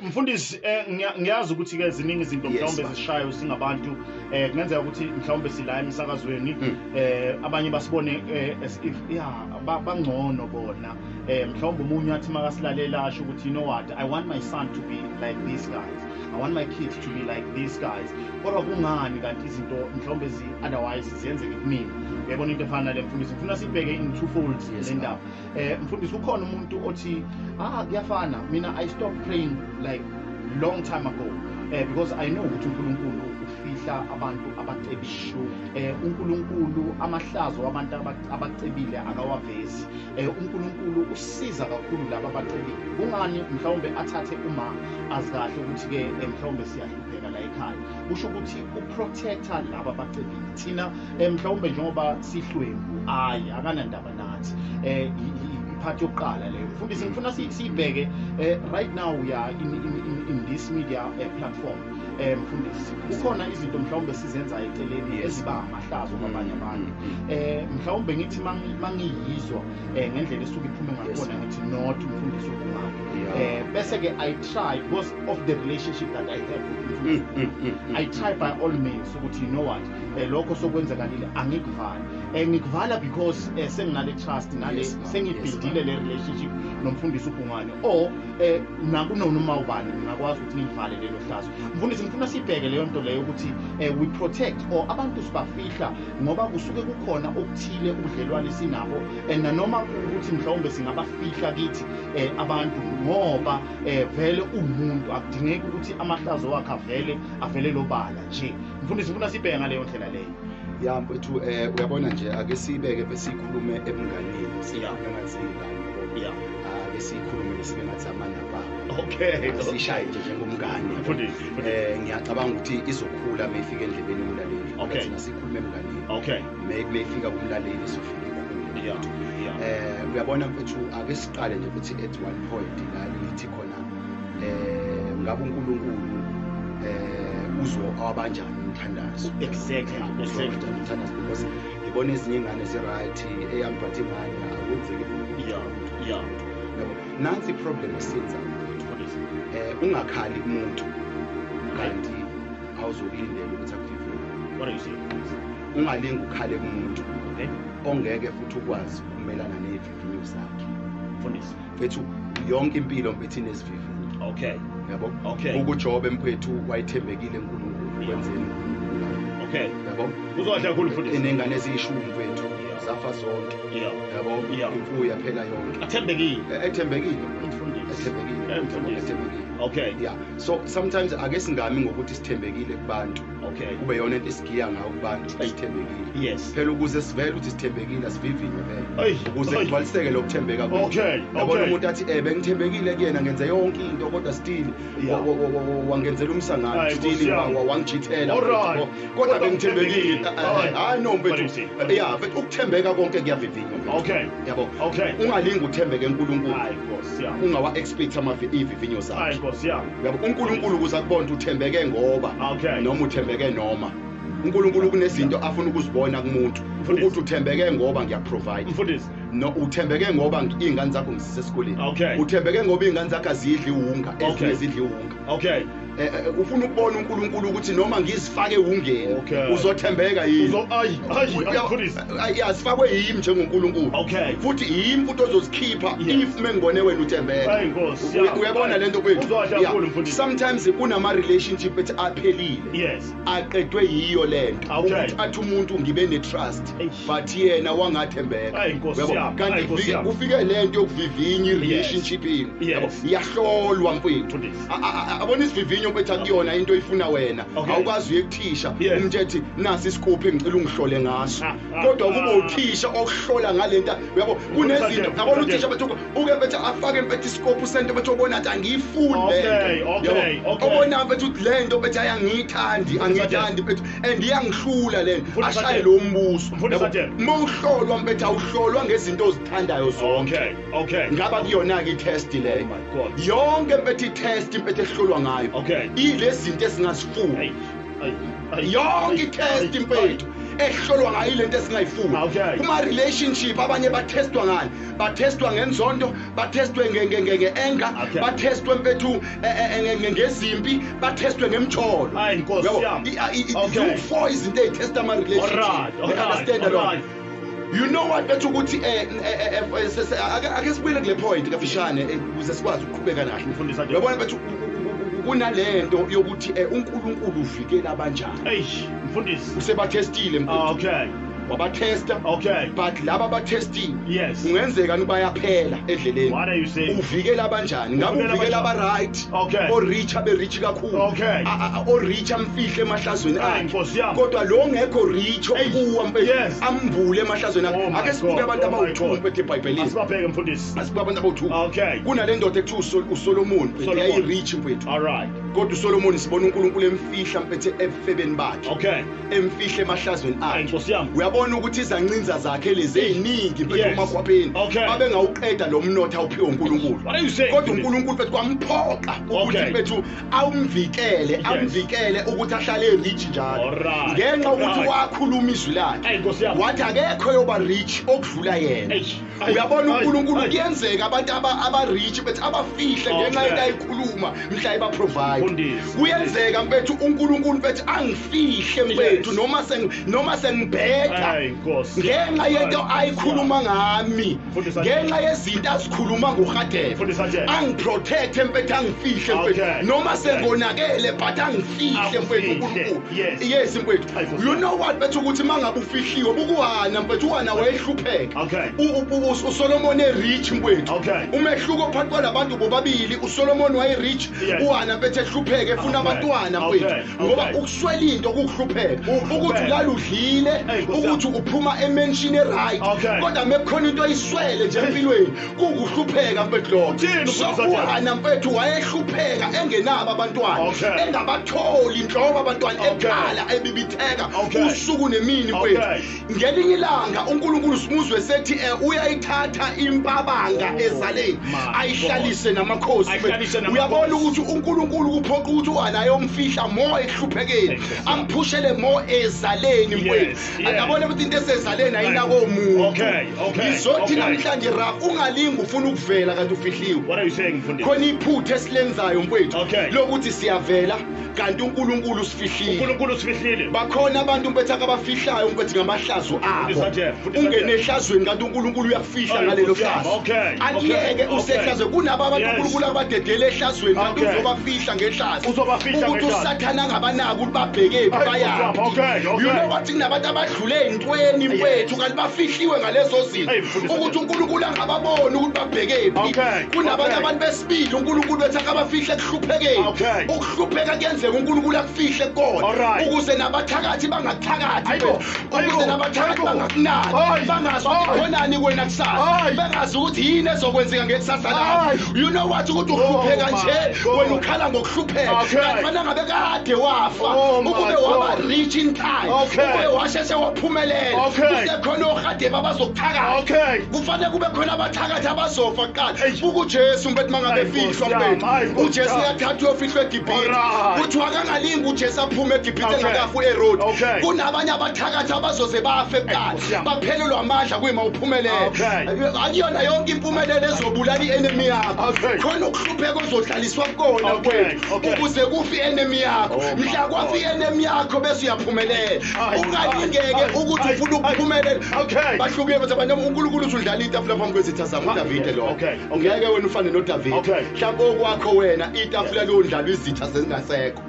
Mfundisi, ngiyazi ukuthi ke ziningi izinto mhlawumbe zishayo singabantu, kungenzeka ukuthi mhlawumbe sila emsakazweni, abanye basibone as if bangcono bona, mhlawumbe umunye athi makasilalela asho ukuthi, "You know what, I want my son to be like these guys, I want my kids to be like these guys." Kodwa kungani kanti izinto mhlawumbe zi otherwise ziyenzeke kumina? Uyabona into efana nale, mfundisi, ngifuna sibheke in two folds le ndaba. Mfundisi, ukhona umuntu othi, "Ah, kuyafana, mina I stopped praying like long time ago, because I know ukuthi uNkulunkulu ufihla abantu abacebile. UNkulunkulu amahlazo abantu abacebile akawavezi. UNkulunkulu usiza kakhulu laba abacebile. Kungani mhlawumbe athathe uma azi kahle ukuthi ke mhlawumbe siyahlupheka la ekhaya? Kusho ukuthi uprotector laba abacebile, thina mhlawumbe njengoba sihlwempu, hayi, akanandaba nathi." Ipart yokuqala leyo, mfundisi, ngifuna siyibheke. Right now we are in this media platform. Mfundisi, kukhona izinto mhlawumbe sizenza eceleni eziba amahlazo kwabanye abantu. Mhlawumbe ngithi mangiyizwa ngendlela esuke iphume ngakhona, ngithi not umfundisi uBhungane. Bese ke I try, because of the relationship that I have with umfundisi, I try by all means ukuthi, you know what, lokho sokwenzakalile angikuvali. Ngikuvala because senginale trust nale sengibuildile le relationship nomfundisi uBhungane, or nakunoma ubani ngingakwazi ukuthi ngivale lelo hlazo. Mfundisi, ngifuna sibheke leyo nto leyo ukuthi we protect or abantu sibafihla ngoba kusuke kukhona okuthile ubudlelwane sinabo, nanoma ukuthi mhlawumbe singabafihla kithi abantu, ngoba vele umuntu akudingeki ukuthi amahlazo wakhe avele lobala nje. Mfundisi, ngifuna sibheke ngaleyo ndlela leyo. Ya mfethu, uyabona nje, ake sibeke besikhulume ebunganini, sikhulume ngathi siyingane, yabo. Ake sikhulume sibe ngathi amanababa. Sishaye nje njengomngane, yabo. Mfundisi, mfundisi. Ngiyacabanga ukuthi izokhula mayifika endlebeni yomlaleli. Thina sikhulume emnganini. Mayifika kumlaleli isofika ikhule. Uyabona mfethu, ake siqale nje ukuthi at one point la lithi khona ngabe uNkulunkulu uzwo awabanjani umthandazo. Umthandazo, because ngibona ezinye ingane zi-right, eyami but ingane akwenzeki lutho. Yabo, nansi iproblem esiyenzayo, mfethu. Mfundisi. Ungakhali kumuntu kanti awuzokulindela ukuthi akuvivinye. What are you saying? Ungalingi ukhale kumuntu ongeke futhi ukwazi ukumelana nezivivinyo zakhe. Mfundisi. Mfethu, yonke impilo, mfethu, inezivivinyo. Yabo. UkuJobe, mfethu, wayethembekile eNkulunkulu, kwenzeni uNkulunkulu ngaye. Yabo. Uzwadla kakhulu, mfundisi. Enengane eziyishumi, mfethu, zafa zonke. Yabo. Imfuyo yaphela yonke. Athembekile. Ethembekile. Mfundisi. Ethembekile. Mfundisi. Ethembekile. Yeah, so sometimes ake singami ngokuthi sithembekile kubantu, kube yona into esigiya ngayo kubantu ukuthi sithembekile. Phela ukuze sivele ukuthi sithembekile, asivivinywe phela, ukuze kugcwaliseke lokuthembeka kwethu. Yabona, umuntu athi, "Bengithembekile kuyena, ngenze yonke into, kodwa still wangenzela umsangano, still Nkosi yami. wangijithela, kodwa Kodwa bengithembekile." ngithembekile. Hayi no, mfethu. Mfundisi. Yeah mfethu, ukuthembeka konke kuyavivinywa, mfethu. Yabo. Ungalingi uthembeke eNkulunkulu Hayi, Nkosi yami. ungawa expect ivivinyo zakhe. Hayi, Nkosi yami. Yabo, uNkulunkulu ukuze akubone ukuthi uthembeke ngoba noma uthembeke, noma uNkulunkulu kunezinto afuna ukuzibona kumuntu Mfundisi. ukuthi uthembeke ngoba ngiyaprovide, Mfundisi. no uthembeke ngoba iy'ngane zakho ngizise esikoleni, uthembeke ngoba iy'ngane zakho azidli iwunga, ezinye zidla iwunga. Ufuna ukubona uNkulunkulu ukuthi noma ngizifake ewungeni, uzothembeka yini. Ayi, ayi, mfundisi. Ya, sifakwe yimi njengoNkulunkulu, futhi yimi futhi ozozikhipha if mengibone wena uthembeka. Hayi, Nkosi yami. Uyabona lento kwethu? Uzwadla kakhulu, mfundisi. Sometimes kunama relationship ethi aphelile, aqedwe yiyo lento, ukuthi athi umuntu ngibe ne-trust, but yena wangathembeka. Hayi, Nkosi Uyabo? yami. Kanti Hayi, Nkosi yami. kufike lento yokuvivinya i-relationship yenu. Yabo? Iyahlolwa, mfethu. Mfundisi. Abona isivivinyo, mfethu, akuyona into oyifuna wena. Awukwazi uye kuthisha umtshele ethi, "Nasi isikuphi, engicela ungihlole ngaso." Kodwa kuba uthisha okuhlola ngalento, uyabo, kunezinto, yabona, uthisha bethu uke mfethu afake, mfethu, isikophu sento, mfethu, obona athi angiyifuni lento. Yabo? Obona, mfethu, ukuthi lento, mfethu, ayangiyithandi, angiyithandi, mfethu, and iyangihlula lento, ashaye lo mbuso. Mfundisi Yabo? Atshele. Uma uhlolwa, mfethu, awuhlolwa ngezinto ozithandayo zonke. Ngaba kuyona-ke i-test leyo. Oh my God. Yonke, mfethu, i-test, mfethu, ehlolwa ngayo, ilezi zinto esingazifuni. Ayi, ayi, ayi, Yonke ayi, i-test, ayi, mfethu, ehlolwa ngayo lento esingayifuni. Kuma relationship abanye batestwa ngani? Batestwa ngenzondo, batestwe nge-anger, batestwe mfethu ngezimpi, batestwe ngemjolo. Hayi Nkosi yami. Okay. Four izinto ezitesta ama relationship. Understand that? You know what bethu ukuthi ake sibuyele kule point kafishane ukuze sikwazi ukuqhubeka kahle. Uyabona bethu kunalento yokuthi uNkulunkulu uvikela abanjani. Eish mfundisi. Usebathestile mfundisi. Okay. Wabathesta. Okay. But laba abathestiwe. Yes. Kungenzeka bayaphela endleleni. What are you saying? Uvikela abanjani? Ngabe uvikela aba right? Okay. O rich abe rich kakhulu. Okay. O rich amfihle emahlazweni akhe. Kodwa lo ngekho rich okuwa mfethu ambule emahlazweni akhe. Ake sibuke abantu abawu2 mfethu eBhayibhelini. Asibabheke mfundisi. Asibuke abantu abawu2. Okay. Kunale ndoda ekuthiwa uSolomon, yayi rich mfethu. All right. Kodwa uSolomon sibona uNkulunkulu emfihla mfethu ebufebeni bakhe. Okay. Emfihle emahlazweni akhe. Nkosi yami. Uyabona ukuthi izancinza zakhe lezi eziningi mfethu emakhwapheni babengawuqeda lo mnotho awuphiwe uNkulunkulu. Kodwa uNkulunkulu mfethu kwamphoqa ukuthi mfethu awumvikele, amvikele ukuthi ahlale rich njalo. Ngenxa ukuthi wakhuluma izwi lakhe. Wathi akekho yoba rich okudlula yena. Uyabona uNkulunkulu kuyenzeka abantu aba rich mfethu abafihle ngenxa yento ayikhuluma mhla eba provide. Kuyenzeka mfethu uNkulunkulu mfethu angifihle mfethu noma sengibheda ngenxa yento ayikhuluma ngami, ngenxa yezinto azikhuluma ngoHadebe, angiprotect mfethu, angifihle mfethu noma sengonakele but angifihle mfethu uNkulunkulu. Yes mfethu. You know what mfethu ukuthi mangabe ufihliwe bukuhana mfethu uHana wayehlupheka. uSolomon erich mfethu. Umehluko phakathi kwalabantu bobabili, uSolomon wayerich, uHana mfethu ehlupheke efuna abantwana mfethu. Ngoba ukuswela into kukuhlupheka, ukuthi ulala udlile, ukuthi uphuma emansion eright, kodwa mekukhona into oyiswele nje empilweni kukuhlupheka mfethu lokho. So uHana mfethu wayehlupheka engenabo abantwana, engabatholi inhlobo abantwana, ekhala ebibitheka usuku nemini mfethu. Ngelinye ilanga uNkulunkulu simuzwe sethi uyayithatha impabanga ezaleni ayihlalise namakhosi. Uyabona ukuthi uNkulunkulu kuphoqa ukuthi uHana ayomfihla more ehluphekeni, amphushele more ezaleni mfethu. Akabona ukuthi into esezaleni ayinako umuntu. Ngizothi namhlanje ra ungalingi ufuna ukuvela kanti ufihliwe. What are you saying mfundisi? Khona iphutha esilenzayo mfethu lokuthi siyavela kanti uNkulunkulu usifihlile. uNkulunkulu usifihlile. Bakhona abantu mfethu abafihlayo mfethu ngamahlazo abo. Ungene ehlazweni kanti uNkulunkulu uyakufihla ngalelo hlazo. Akuyeke usehlazwe. Kunabo abantu uNkulunkulu abadedele ehlazweni kanti uzobafihla ngehlazo. Ukuthi uSathana angabanaki ukuthi babheke bayaphi. You know what kunabantu abadlule entweni mfethu kanti bafihliwe ngalezo zinto ukuthi uNkulunkulu angababoni ukuthi babheke phi. Kunabantu abantu besibili uNkulunkulu wethu akabafihle ekuhluphekeni. Ukuhlupheka kuyenzeka uNkulunkulu akufihle kona ukuze nabathakathi bangakuthakathi, ukuze nabathakathi bangakunaki, bangazi ukuthi khonani wena kusasa, bangazi ukuthi yini ezokwenzeka ngekusasa lakho. You know what ukuthi uhlupheka nje wena ukhala ngokuhlupheka kanti fana ngabe kade wafa ukube waba rich in time, ukube washeshe waphumelela, kusekhona oHadebe abazokuthakatha. Kufanele kube khona abathakathi abazofa kuqala. Buka uJesu mfethu mangabe efihlwa mfethu, uJesu uyathathwa uyofihlwa eGibhithe. Kuthiwa akangalingi uJesu aphume eGibhithe engakafi uHerod. Kunabanye abathakathi abazoze bafe kuqala, baphelelwa amandla kuyima uphumelele. Akuyona yonke impumelelo ezobulala i-enemy yakho. Khona ukuhlupheka ozohlaliswa kukona mfethu ukuze kufe i-enemy yakho. Mhla kwafa i-enemy yakho bese uyaphumelela. Ungalingeke ukuthi ufuna ukuphumelela. Bahlukile bathi abantu uNkulunkulu usudlala itafula phambi kwezitha zami uDavide lo. Ngeke wena ufane noDavide. Mhlawumbe okwakho wena itafula londlalwa izitha zingasekho.